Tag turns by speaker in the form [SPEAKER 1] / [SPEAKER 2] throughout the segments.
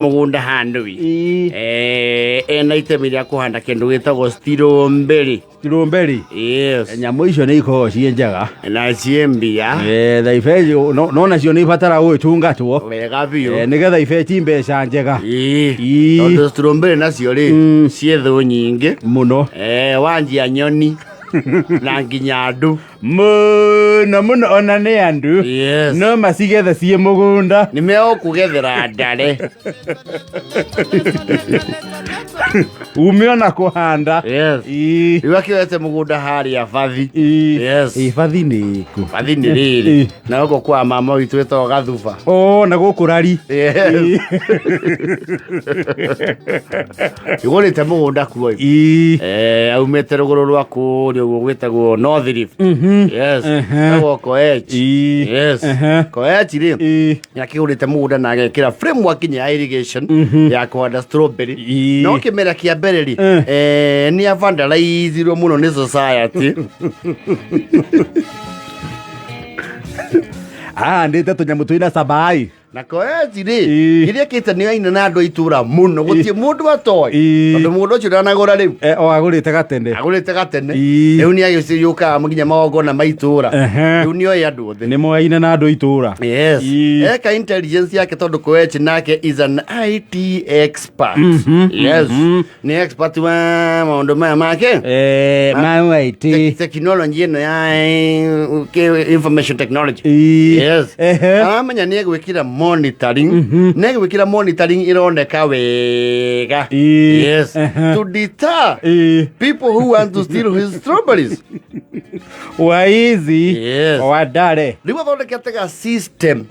[SPEAKER 1] Mugunda handu. Ena itemi ria kuhanda kindu gitagwo strawberry.
[SPEAKER 2] Strawberry.
[SPEAKER 1] Yes.
[SPEAKER 2] Nyamũ icio nĩ ikoragwo ciĩ njega.
[SPEAKER 1] Na ciĩ mbia.
[SPEAKER 2] Tha ibeji no nacio nĩ ibataraga gũgĩtungatwo.
[SPEAKER 1] Wega biũ.
[SPEAKER 2] Nĩgetha ibeci mbeca njega.
[SPEAKER 1] Ĩĩ. Tondũ strawberry nacio rĩ, ciĩ thũ nyingĩ.
[SPEAKER 2] Mũno.
[SPEAKER 1] Wanjia nyoni na nginya andũ.
[SPEAKER 2] Mũno mũno ona nĩ andũ.
[SPEAKER 1] Yes.
[SPEAKER 2] No macigethe ciĩ mũgũnda.
[SPEAKER 1] Nĩ megũkũgethera ndare.
[SPEAKER 2] Ume ona kũhanda.
[SPEAKER 1] Yes.
[SPEAKER 2] Ĩĩ.
[SPEAKER 1] Rĩu akĩoete mũgũnda harĩa bathi.
[SPEAKER 2] Ĩĩ.
[SPEAKER 1] Yes.
[SPEAKER 2] Ĩĩ, bathi nĩ kũ?
[SPEAKER 1] Bathi nĩ rĩrĩ. Na gũkũ kwa mama witũ wĩtagwo Gathuba.
[SPEAKER 2] Oh, na gũkũ rari.
[SPEAKER 1] Yes. Igũrĩte mũgũnda kuo.
[SPEAKER 2] Ĩĩ.
[SPEAKER 1] Aumĩte rũgũrũ rwa kũrĩa ũguo gwĩtagwo North Rift. Yes. Gwĩtagwo Koech.
[SPEAKER 2] Ĩĩ.
[SPEAKER 1] Yes. Koech rĩ,
[SPEAKER 2] Ĩĩ.
[SPEAKER 1] nĩakĩgũrĩte mũgũnda na agekĩra framework nginya ya irrigation ya kũhanda strawberry.
[SPEAKER 2] Ĩĩ.
[SPEAKER 1] No kĩmera kĩa mbere rĩ, nĩ avandalaizirwo mũno nĩ society.
[SPEAKER 2] Ahandĩte tũnyamũ twĩna cabai.
[SPEAKER 1] Na Koech rĩ,
[SPEAKER 2] Ĩĩ.
[SPEAKER 1] kĩrĩa kĩte nĩ aina na andũ a itũra mũno, gũtirĩ mũndũ atoĩ.
[SPEAKER 2] Ĩĩ.
[SPEAKER 1] Tondũ mũgũnda ũcio ndanagũra rĩu.
[SPEAKER 2] O agũrĩte gatene.
[SPEAKER 1] Agũrĩte gatene.
[SPEAKER 2] Ĩĩ.
[SPEAKER 1] Rĩu nĩ agĩciũkaga nginya magongona ma itũra.
[SPEAKER 2] Ehe.
[SPEAKER 1] Rĩu nĩ oĩ andũ othe.
[SPEAKER 2] Nĩ moyaine na andũ a itũra.
[SPEAKER 1] Yes.
[SPEAKER 2] Ĩĩ.
[SPEAKER 1] Eka intelligence yake tondũ Koech nake is an IT expert. Yes. Nĩ expert wa maũndũ maya make.
[SPEAKER 2] Ma IT.
[SPEAKER 1] Technology ĩno ya information technology.
[SPEAKER 2] Ĩĩ.
[SPEAKER 1] Yes.
[SPEAKER 2] Ehe.
[SPEAKER 1] Aramenya nĩ egwĩkĩra monitoring. Nĩ egwĩkĩra monitoring ĩroneka wega.
[SPEAKER 2] Ĩĩ.
[SPEAKER 1] Yes.
[SPEAKER 2] Ehe.
[SPEAKER 1] To deter
[SPEAKER 2] Ĩĩ.
[SPEAKER 1] people who want to steal his strawberries.
[SPEAKER 2] Waizi.
[SPEAKER 1] Yes.
[SPEAKER 2] Wadare.
[SPEAKER 1] Rĩu athondekete ga system.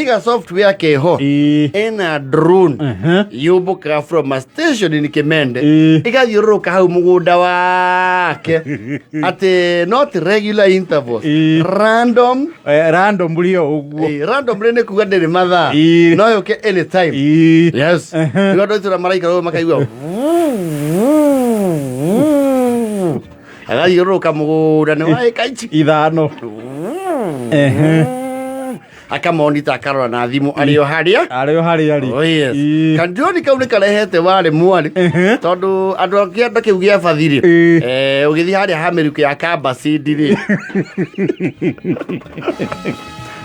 [SPEAKER 1] Iga software keho.
[SPEAKER 2] Ĩĩ.
[SPEAKER 1] Ena drone.
[SPEAKER 2] Ehe.
[SPEAKER 1] Yũmbũkaga from a station in Kimende.
[SPEAKER 2] Ĩĩ.
[SPEAKER 1] Ĩgathiũrũrũka hau mũgũnda wake. Atĩ not regular intervals.
[SPEAKER 2] Ĩĩ.
[SPEAKER 1] Random.
[SPEAKER 2] Random rĩo ũguo.
[SPEAKER 1] Random rĩ nĩ kuga ndĩrĩ mathaa.
[SPEAKER 2] Ĩĩ.
[SPEAKER 1] No yũke anytime.
[SPEAKER 2] Ĩĩ.
[SPEAKER 1] Yes.
[SPEAKER 2] Ehe.
[SPEAKER 1] Rĩu andũ a itũũra maraikara ũguo makaigua. Agathiũrũrũka mũgũnda nĩ waĩka ici.
[SPEAKER 2] Ithano. Ehe.
[SPEAKER 1] Akamonita akarora na thimũ arĩ o harĩa.
[SPEAKER 2] Arĩ o harĩa arĩ.
[SPEAKER 1] Oh, yes.
[SPEAKER 2] Ĩĩ.
[SPEAKER 1] Kandroni kau nĩ karehete warĩ mwarĩ.
[SPEAKER 2] Ehe.
[SPEAKER 1] Tondũ andũ a kĩanda kĩu gĩa bathi rĩ,
[SPEAKER 2] Ĩĩ.
[SPEAKER 1] Ũgĩthiĩ harĩa ha mĩrukĩ ya Kambacaidi rĩ,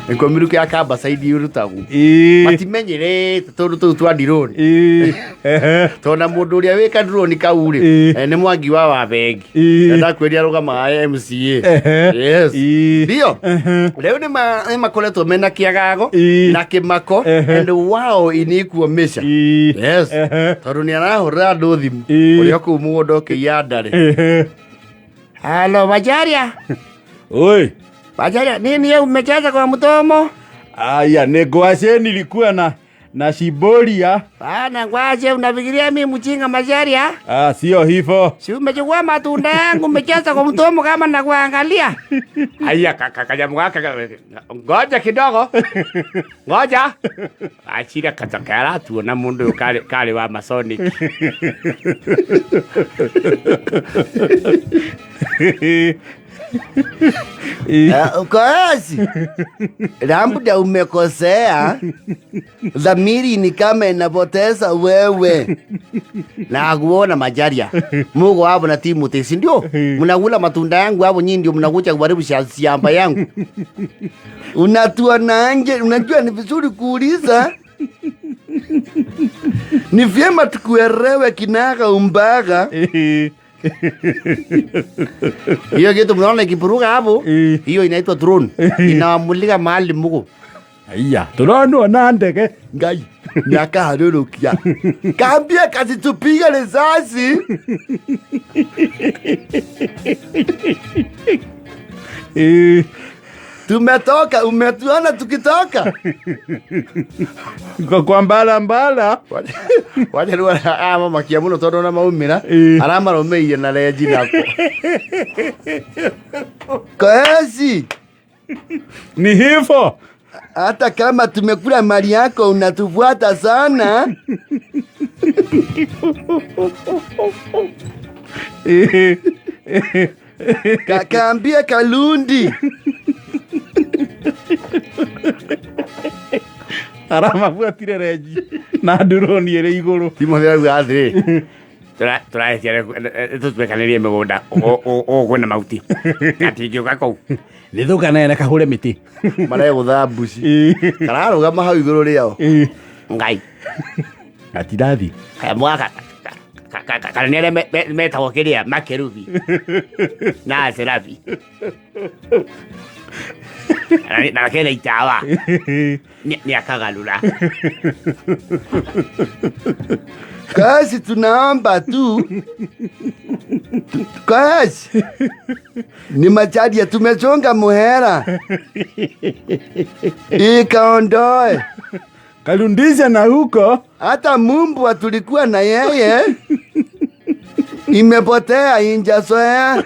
[SPEAKER 1] nĩkuo mĩrukĩ ya Kambacaidi ĩrutagwo.
[SPEAKER 2] Ĩĩ.
[SPEAKER 1] Matimenyerete tũndũ tũu twa ndironi.
[SPEAKER 2] Ĩĩ. Ehe.
[SPEAKER 1] Tondũ na mũndũ ũrĩa wĩ kandroni kau rĩ,
[SPEAKER 2] Ĩĩ.
[SPEAKER 1] nĩ Mwangi wa Wabengi.
[SPEAKER 2] Ĩĩ.
[SPEAKER 1] Na ndakwĩria arũgamaga MCA.
[SPEAKER 2] Ehe.
[SPEAKER 1] Yes.
[SPEAKER 2] Ĩĩ.
[SPEAKER 1] Ndio.
[SPEAKER 2] Ehe.
[SPEAKER 1] Rĩu nĩ makoretwo mena kĩagago
[SPEAKER 2] Ĩĩ.
[SPEAKER 1] na kĩmako
[SPEAKER 2] Ehe.
[SPEAKER 1] and wow in equal measure.
[SPEAKER 2] Ĩĩ.
[SPEAKER 1] Yes.
[SPEAKER 2] Ehe.
[SPEAKER 1] Tondũ nĩ arahũrĩra andũ thimũ.
[SPEAKER 2] Ĩĩ.
[SPEAKER 1] Ũrĩa kũu mũgũnda ũkĩiya ndarĩ.
[SPEAKER 2] Ehe.
[SPEAKER 1] Halo Macharia.
[SPEAKER 2] Oi.
[SPEAKER 1] Macharia, nini wewe umecheza kwa mdomo?
[SPEAKER 2] Aya, ni ngwacĩ nilikuwa na shiboria.
[SPEAKER 1] Bana ngwacĩ, unafikiria mimi mjinga Macharia?
[SPEAKER 2] Ah, sio hivyo.
[SPEAKER 1] Si umechukua matunda yangu umecheza kwa mdomo kama nakuangalia. Aya, kaka kajamu gaka, ngoja kidogo. Ngoja. Achira katokera tuona mundu uyu kari wa Masonic. Koesi. Labda umekosea. Dhamiri ni kama inapoteza wewe. Na kuona Macharia. Mugo hapo na timu si ndio? Mnakula matunda yangu hapo, nyinyi ndio mnakuja kuharibu shamba yangu. Unatuona nje, unajua ni vizuri kuuliza. Ni vyema tukuelewe kinaga umbaga. Hiyo kitu mnaona ikipuruka hapo, hiyo inaitwa drone. Inawamulika mahali muko.
[SPEAKER 2] Aya, tunaona ndege.
[SPEAKER 1] Ngai, nakaharurukia. Kaambia kasitupiga risasi. Tumetoka, umetuona tukitoka.
[SPEAKER 2] Kwa mbala mbala.
[SPEAKER 1] Wacha rĩu aramakia mũno tondũ ona maumĩra,
[SPEAKER 2] Ĩĩ.
[SPEAKER 1] aramarũmĩirie na renji nako. Koesi.
[SPEAKER 2] Ni hivyo.
[SPEAKER 1] Hata kama tumekula mali yako unatufuata sana. Kaambia Kalundi.
[SPEAKER 2] Aramabuatire renji na nduroni ĩrĩ igũrũ.
[SPEAKER 1] Timothy arauga atĩrĩ, tũrarekia tũtuĩkanĩrie mĩgũnda ũũ kwĩna mahuti gatingĩũka kũu.
[SPEAKER 2] Nĩ thũka nene kahũre mĩtĩ.
[SPEAKER 1] Maregũtha mbuci. Kararũgama hau igũrũ rĩao. Ngai.
[SPEAKER 2] Gatirathi.
[SPEAKER 1] Kanyamũ gaka kana nĩ arĩa metagwo kĩrĩa makerubi na serabi. Na kena itawa. Nĩ akagarũra. Kazi tunaomba tu. Kazi. Ni machadia tumechonga muhera. Ikaondoe.
[SPEAKER 2] Karundisha na huko.
[SPEAKER 1] Hata mumbwa tulikuwa na yeye. Imepotea injazoea.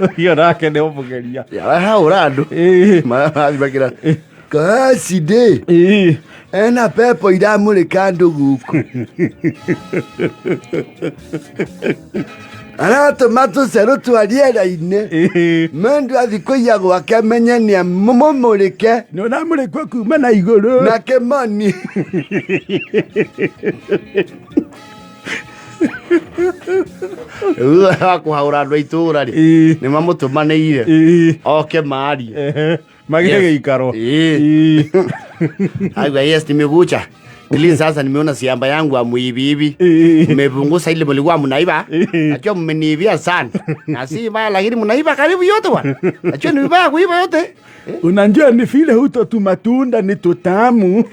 [SPEAKER 2] Ũcio nake nĩ ũmũgeria.
[SPEAKER 1] Yarahaũra andũ. Marathiĩ makĩra. Kaci ndĩ. Ena pepo iramũrĩka andũ gũkũ. Aratũma tũcerũ twa rĩera-inĩ. Mũndũ athiĩ kũiya gwake menye nĩ amũmũrĩke.
[SPEAKER 2] Nĩ ũramũrĩkwo kuma na igũrũ.
[SPEAKER 1] Na kĩmoni. Rĩu wa kũhaũra andũ a itũũra rĩ, nĩ mamũtũmanĩire. Oke maarie.
[SPEAKER 2] Magĩe gĩikaro.
[SPEAKER 1] Aiwa, yes, nimekuja. Ili sasa nimeona siamba yangu amuibi hivi. Mmepunguza ile mlikuwa mnaiba. Najua mmeniibia sana. Na si baya lakini mnaiba karibu yote bwana. Najua ni vibaya kuiba yote.
[SPEAKER 2] Unajua ni vile huto tu matunda ni tutamu.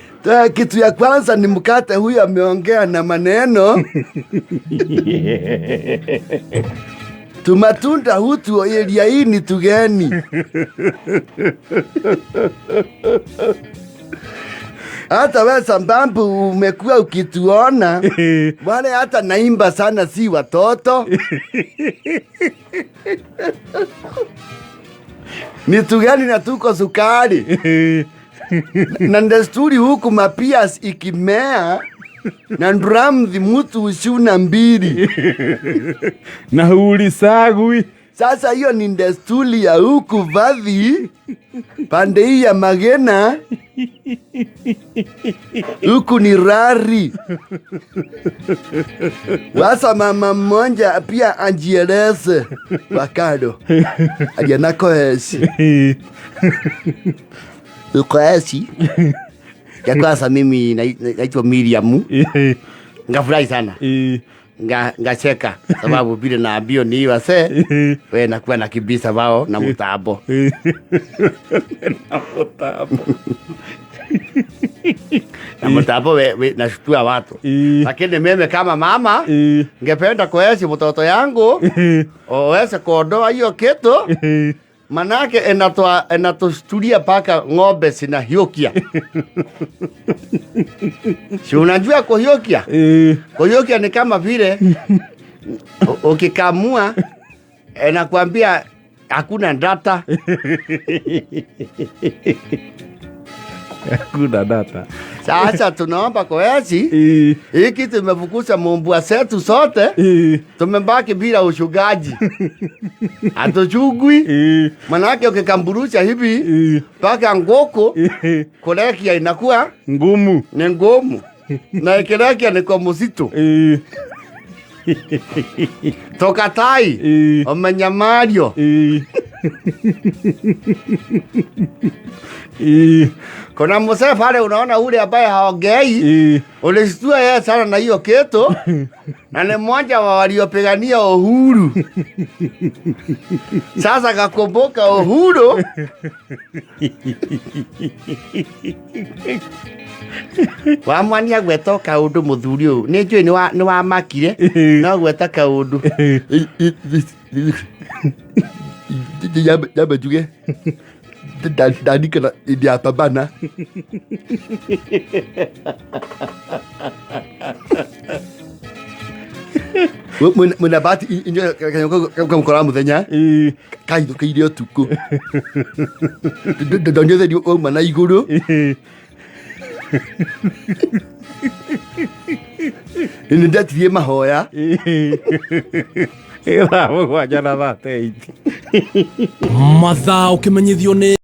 [SPEAKER 1] Kitu ya kwanza ni mkate huyu ameongea na maneno. Tumatunda hutu area hii ni tugeni. Hata wewe sambambu umekuwa ukituona. Wale hata naimba sana si watoto. Ni tugeni na tuko sukari. Na desturi huku mapias ikimea na ndramthi mtu ushuna mbili.
[SPEAKER 2] Na hulisagwi.
[SPEAKER 1] Sasa hiyo ni desturi ya huku vathi pande hii ya Magena. Huku ni rari. Wasa mama mmoja pia ajieleze wakado. Alianako esi. Uko esi. Ya kwanza mimi naitwa Miriam. Ngafurahi sana. Ngacheka sababu vile naambio ni wase we nakuwa nakibisa wao na mtambo.
[SPEAKER 2] Na mtambo.
[SPEAKER 1] Na mtambo we nashtua watu. Lakini mimi kama mama ngependa kuishi mtoto yangu oweze kuondoa hiyo kitu. Manake enatustulia paka ng'ombe zinahiukia. Si unajua kuhiukia? Kuhiukia ni kama vile ukikamua inakwambia hakuna data.
[SPEAKER 2] Hakuna data.
[SPEAKER 1] Sasa tunaomba koezi. Hiki tumefukuza mumbwa zetu sote. Tumebaki bila ushugaji. Hatuchugui. Manake ukikamburusha hivi mpaka ngoko kulekia inakuwa
[SPEAKER 2] ngumu.
[SPEAKER 1] Ni ngumu. Na ikilekia ni kwa mzito. Tokatai. Omenyamario. Kuna mzee pale unaona ule ambaye haongei. Ulishtua yeye sana na hiyo kitu. Na ni mmoja wa waliopigania uhuru. Sasa akakumbuka uhuru. Wamwania gweta kaundu muthuri uyu. Ni njui ni wa makire. No gweta kaundu. Yamba njuge. Ndanikana indi ya pambana. Mwina bahati inyuĩ kanyamũ kamũkoraga mũthenya, kahithũkĩire ũtukũ. Ndonire ũtheri wauma na igũrũ. Nĩ ndetirie mahoya.
[SPEAKER 2] Ĩ 7:38.
[SPEAKER 3] Mathaa ũkĩmenyithio nĩ